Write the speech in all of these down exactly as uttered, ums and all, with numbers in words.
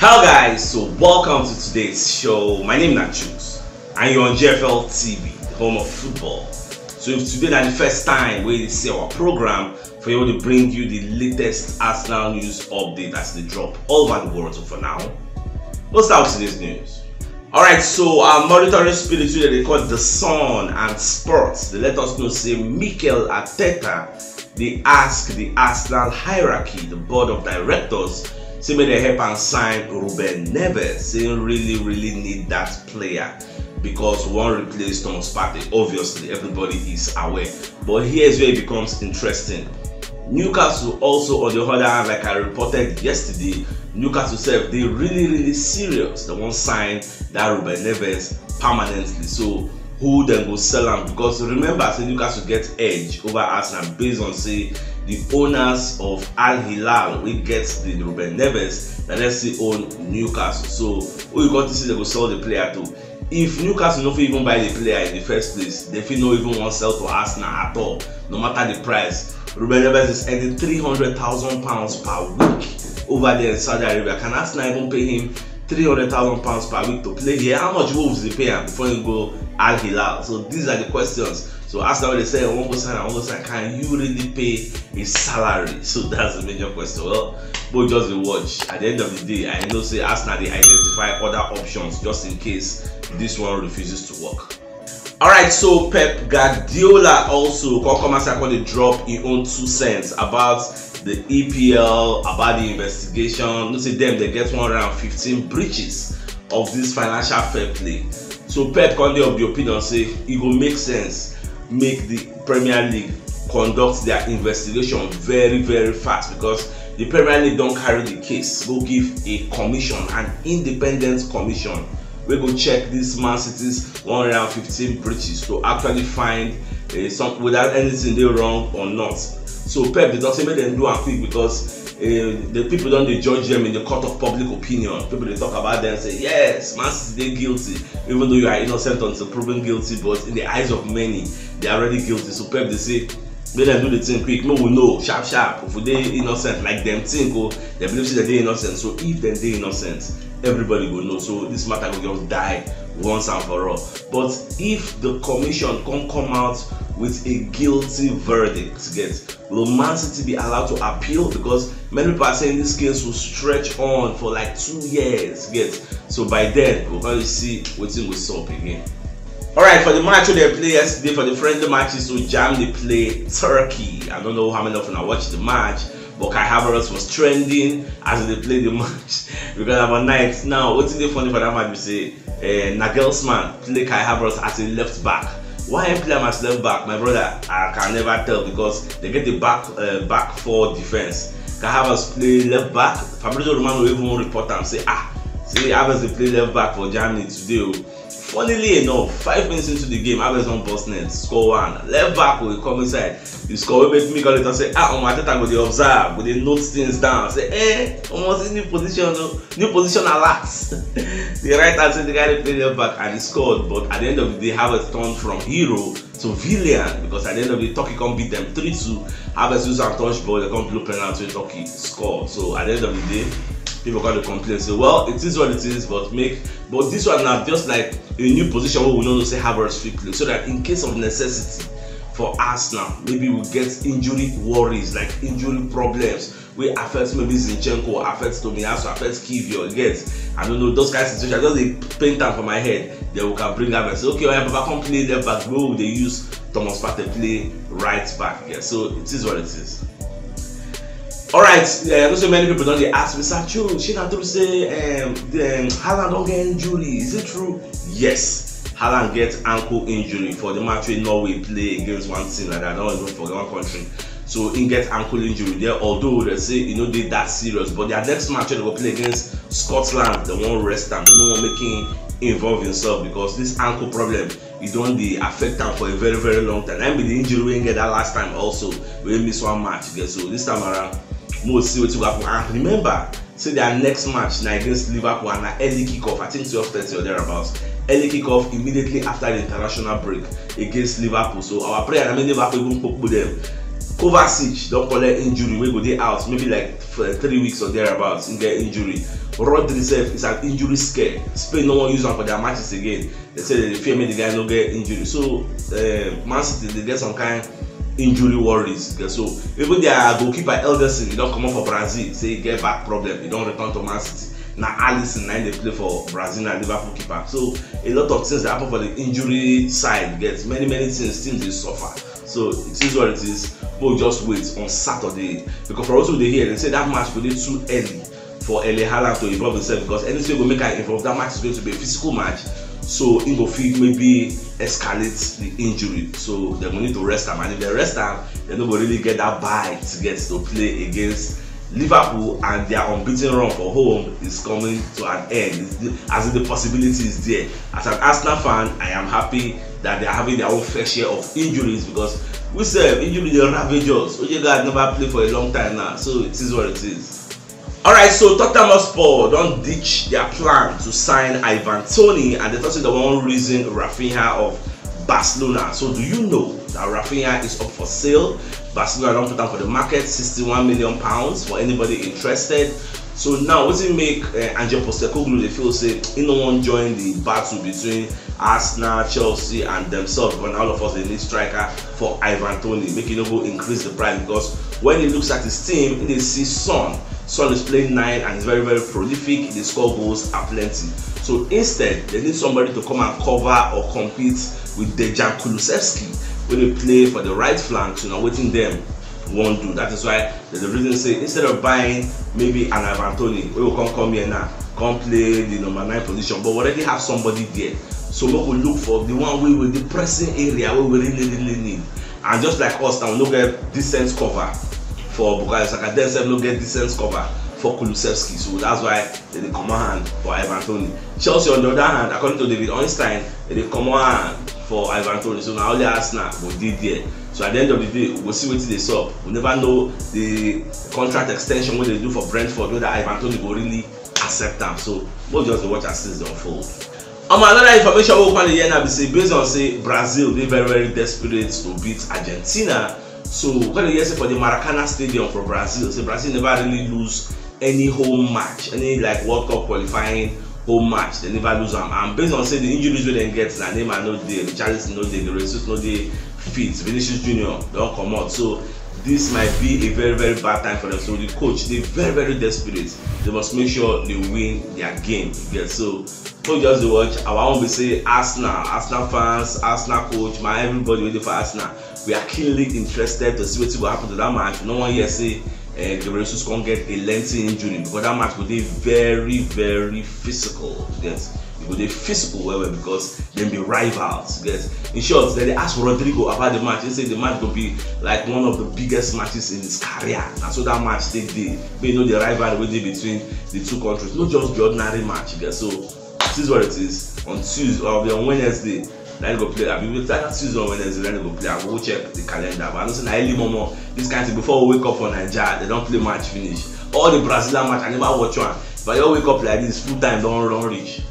Hello guys, so welcome to today's show. My name is Nachus and you're on G F L T V, the home of football. So if today na the first time wey you see our program, for you to bring you the latest Arsenal news update as they drop all over the world. So for now, we'll start with today's news. Alright, so our monitoring spirit wey dey call The Sun and Sports, they let us know say Mikel Arteta dey ask the Arsenal hierarchy, the board of directors, say make dem help am sign Ruben Neves, say im really really need that player because we wan replace Thomas Partey. Obviously, everybody is aware. But here's where it becomes interesting. Newcastle also, on the other hand, like I reported yesterday, Newcastle sef dey really really serious. They wan sign that Ruben Neves permanently. So who dem go sell am? Because remember say Newcastle get edge over Arsenal based on say the owners of Al Hilal wey get the Ruben Neves, na dem still own Newcastle. So who you go think say dem go sell the player to? If Newcastle no fit even buy the player in the first place, dem fit no even wan sell to Arsenal at all, no matter the price. Ruben Neves is earning three hundred thousand pounds per week over there in Saudi Arabia. Can Arsenal even pay him three hundred thousand pounds per week to play here? How much Wolves dey pay am before he go Al Hilal? So these are the questions. So Arsenal, they say, "I wan go sign, I wan go sign." Can you really pay a salary? So that's the major question. Well, but just dey watch. At the end of the day, I know say Arsenal dey identify other options just in case this one refuses to work. Alright, so Pep Guardiola also come come outside come dey drop im own two cents about the E P L, about the investigation. You know say dem dey get one hundred and fifteen breaches of this financial fair play. So Pep come dey of the opinion say e go make sense make the Premier League conduct their investigation very very fast because the Premier League don carry the case go give a commission, an independent commission wey go check this Man City's one hundred and fifteen breaches to actually find uh, some whether anything dey wrong or not. So Pep dey talk say make dem do am quick because uh, the people don dey judge them in the court of public opinion. People dey talk about them, say, "Yes, Man City dey guilty, even though you are innocent until proven guilty, but in the eyes of many, they are already guilty." So Pep dey say make dem do the thing quick, make we know sharp sharp if we dey innocent like dem think o. Dem believe say dem dey innocent, so if dem dey innocent, everybody go know. So this matter go just die once and for all. But if the commission come come out with a guilty verdict, get, will Man City be allowed to appeal? Because many people are saying this case will stretch on for like two years, get. So by then, we'll probably see wetin go sup again. Alright, for the match wey dem play yesterday, for the friendly matches, so Germany play Turkey. I don't know how many of una watch the match, but Kai Havertz was trending as they play the match because overnight. Now, wetin dey funny for that match be say uh, Nagelsmann play Kai Havertz as a left back. Why I play him as left back, my brother? I can never tell because they get the back uh, back four defense. Kai Havertz play left back. Fabrizio Romano even report am say, "Ah, see Havertz dey play left back for Germany today o." Funnily enough, five minutes into the game, Havertz don burst net, score one. Left back will come inside. The score wey make me call it and say, "Ah, omo, Arteta go dey observe, go dey note things down." Say, "Eh, omo, see new position o, new position alert." The right hand say the guy dey play left back and he scored. But at the end of the day, Havertz turned from hero to villain because at the end of the day, Turkey come beat them three two. Havertz use am touch ball, they come blow penalty, Turkey score. So at the end of the day, people come dey complain say, "Well, it is what it is," but make but this one na just like a new position wey we no know say Havertz fit play, so that in case of necessity for Arsenal, maybe we get injury worries, like injury problems wey affect maybe Zinchenko, affect Tomiyasu, affect Kivior, you get, I don't know, those kind of situations just dey paint am for my head. Then we can bring Havertz say, "Okay, oya, Baba, come play left back." Wey we dey use Thomas Partey play right back. Yeah, so it is what it is. Alright, yeah, I know so many people don dey ask me, "Sir Chu, shey na true say um, the, um, Haaland don get injury? Is it true?" Yes, Haaland get ankle injury for the match wey Norway play against one team like that. I don't even forget one country. So he get ankle injury there, although they say e no dey that serious. But their next match wey they go play against Scotland, they wan rest am. They no wan make him involve himself because this ankle problem e don dey affect am for a very very long time. Na im be the injury wey he get that last time also, wey he miss one match. Yeah, so this time around, make we see wetin go happen. And remember say their next match na against Liverpool and na early kick-off, I think twelve thirty or thereabouts. Early kick-off immediately after the international break against Liverpool. So our prayer na make Liverpool even kpokpo them. Kovacic don collect injury wey go dey out maybe like f- three weeks or thereabouts. He get injury. Rodri sef is an injury scare. Spain no wan use am for their matches again. They say they fear make the guy no get injury. So uh, Man City dey get some kind injury worries. So even their goalkeeper Ederson, he don comot for Brazil, say he get back problem. He don return to Man City. Na Alisson na dey play for Brazil, na Liverpool keeper. So a lot of things dey happen for the injury side. Get many many things, things dey suffer. So it is what it is. We'll just wait on Saturday, because for those who dey hear, they say that match go dey too early for Erling Haaland to involve himself, because anything go make am involve, that match is going to be a physical match. So he go fit maybe escalate the injury. So they go need to rest am, and if they rest am, they no go really get that bite to get to play against Liverpool, and their unbeaten run for home is coming to an end. As in, the possibility is there. As an Arsenal fan, I am happy that they are having their own fair share of injuries, because we say injury dey ravage us. Odegaard never play for a long time now, so it is what it is. Alright, so Tottenham Hotspur don ditch their plan to sign Ivan Toney, and they talk say they wan reason Rafinha of Barcelona. So do you know that Rafinha is up for sale? Barcelona don put am for the market, sixty-one million pounds for anybody interested. So now wetin make uh, Ange Postecoglou dey feel say he no wan join the battle between Arsenal, Chelsea and themselves, but na all of us dey need striker for Ivan Toney, make e no go increase the price, because when he looks at his team, he dey see Son. Son is playing nine and is very very prolific. He dey score goals aplenty. So instead, they need somebody to come and cover or compete with Dejan Kulusevski, wey dey play for the right flank. So na wetin dem wan do. That is why there's a reason say instead of buying maybe an Ivan Toney, wey go come come here now, come play the number nine position, but we already have somebody there. So we go look for the one wey with the pressing area wey we really really need. And just like us now, we no get decent cover for Bukayo Saka. Dem sef no get decent cover for Kulusevski. So that's why they dey comot hand for Ivan Toney. Chelsea, on the other hand, according to David Ornstein, they dey comot hand for Ivan Toney. So na only Arsenal go dey there. So at the end of the day, we go see wetin dey sup. We never know the contract extension wey they do for Brentford, whether Ivan Toney go really accept am. So we'll just dey watch as things dey unfold. Um, another information we come dey hear now be say, based on say Brazil dey very very desperate to beat Argentina, so we come dey hear say for the Maracana Stadium for Brazil, say Brazil never really lose any home match, any like World Cup qualifying home match, they never lose am. And based on say the injuries wey dem get, na Neymar no dey, Richarlison no dey, Gabriel Jesus no dey fit, Vinicius Junior don comot. So this might be a very very bad time for them. So the coach dey very very desperate. They must make sure they win their game. You get? So we just dey watch. Our own be say Arsenal, Arsenal fans, Arsenal coach, my everybody wey dey for Arsenal, we are keenly interested to see wetin go happen to that match. We no wan hear say uh, Gabriel Jesus come get a lengthy injury, because that match go dey very very physical. Yes, e go dey physical well well because dem be rivals. Yes, in short, dem dey ask Rodrigo about the match. He say the match go be like one of the biggest matches in his career. Na so that match take dey. Make you know the rivalry wey dey between the two countries. No just be ordinary match. Yes, so it is what it is. On Tuesday or on Wednesday, na im go play. Abi we start Tuesday or Wednesday, na im go play. I go check the calendar. But I know say na early momo. This kind thing, before we wake up for Naija, they don play match finish. All the Brazilian match, I never watch one. If I just wake up like this, full time don don reach.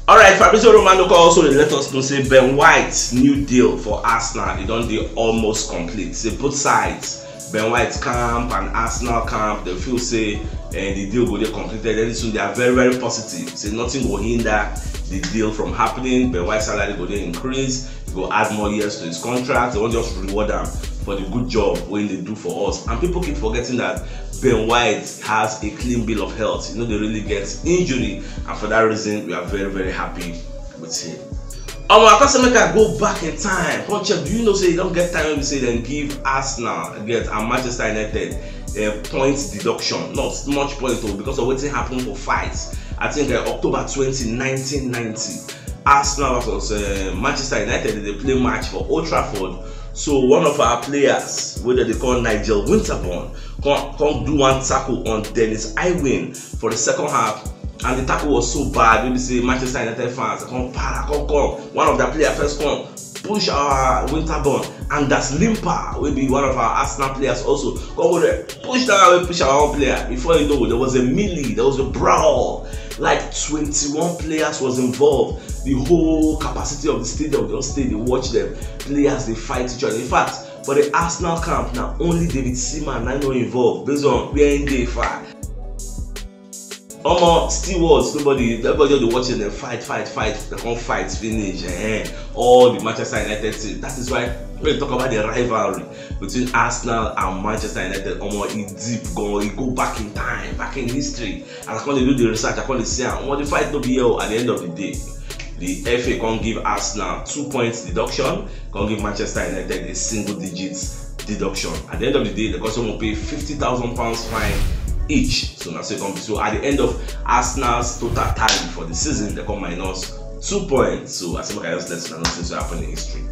Alright, Fabrizio Romano come also dey let us know say Ben White's new deal for Arsenal, e don dey almost complete. Say both sides, Ben White camp and Arsenal camp, they feel say uh, the deal go dey completed very soon. They are very very positive. Say nothing go hinder the deal from happening. Ben White salary go dey increase. He go add more years to his contract. They wan just reward am for the good job wey he dey do for us. And people keep forgetting that Ben White has a clean bill of health. He no dey really get injury, and for that reason, we are very very happy with him. Omo, I come say make I go back in time come check. Do you know say e don get time wey be say dem give Arsenal get and Manchester United uh, point deduction? Not much point o, because of wetin happen for fight. I think uh, October twenty, nineteen ninety, Arsenal versus uh, Manchester United, they dey play match for Old Trafford. So one of our players, wey dem dey call Nigel Winterburn, come come do one tackle on Dennis Irwin for the second half, and the tackle was so bad wey be say Manchester United fans come para, come come. One of their player first come push our Winterburn, and that's Limper, wey be one of our Arsenal players also. Come go there, push that guy wey push our own player. Before you know, there was a melee, there was a brawl. Like twenty-one players was involved. The whole capacity of the stadium just stay dey watch them. Players dey fight each other. In fact, for the Arsenal camp, na only David Seaman na no involved, based on where he dey far. Omo, stewards, nobody, everybody just dey watch dem fight, fight, fight, dem come fight finish. Eh, all the Manchester United team. That is why when you talk about the rivalry between Arsenal and Manchester United, omo, e deep gan, e go back in time, back in history. As I come dey do the research, I come dey see am. Omo, the fight no be here o. At the end of the day, the F A come give Arsenal two points deduction, come give Manchester United a single digit deduction. At the end of the day, the customer will pay fifty thousand pounds fine each. So na so e come be. So at the end of Arsenal's total tally for the season, they come minus two points. So I say make I just let una know things wey happen in history.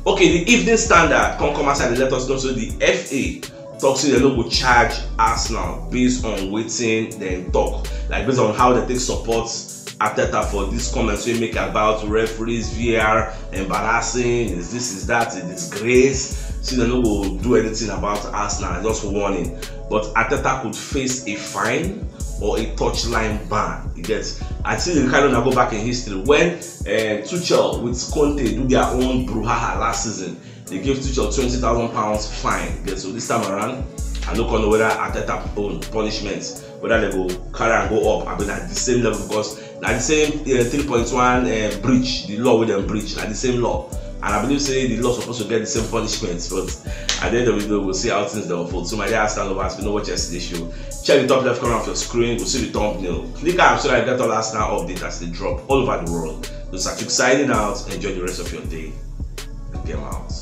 Okay, the Evening Standard come come outside dey let us know say the F A talk say dem no go charge Arsenal based on wetin dem talk, like, based on how dem take support Arteta for dis comments wey make about referees, V A R, embarrassing, is this, is that, a disgrace. So dem no go do anything about Arsenal, just warning. But Arteta could face a fine or a touchline ban. You get? I think Ricardo na go back in history when uh, Tuchel with Conte do their own brouhaha last season. They gave Tuchel twenty thousand pounds fine. You get? So this time around, I no come know whether Arteta own punishment, whether they go carry and go up. I mean, at the same level because na the same uh, three point one uh, breach, the law wey dem breach, na the same law. And I believe say the law supposed to get the same punishment, but at the end of the day, we'll see how things dey unfold. So my dear Arsenal lovers, we know what yesterday show. Check the top left corner of your screen, we'll see the thumbnail. Click am so that you get all Arsenal updates as they drop all over the world. This is Achuk signing out. Enjoy the rest of your day. Game out.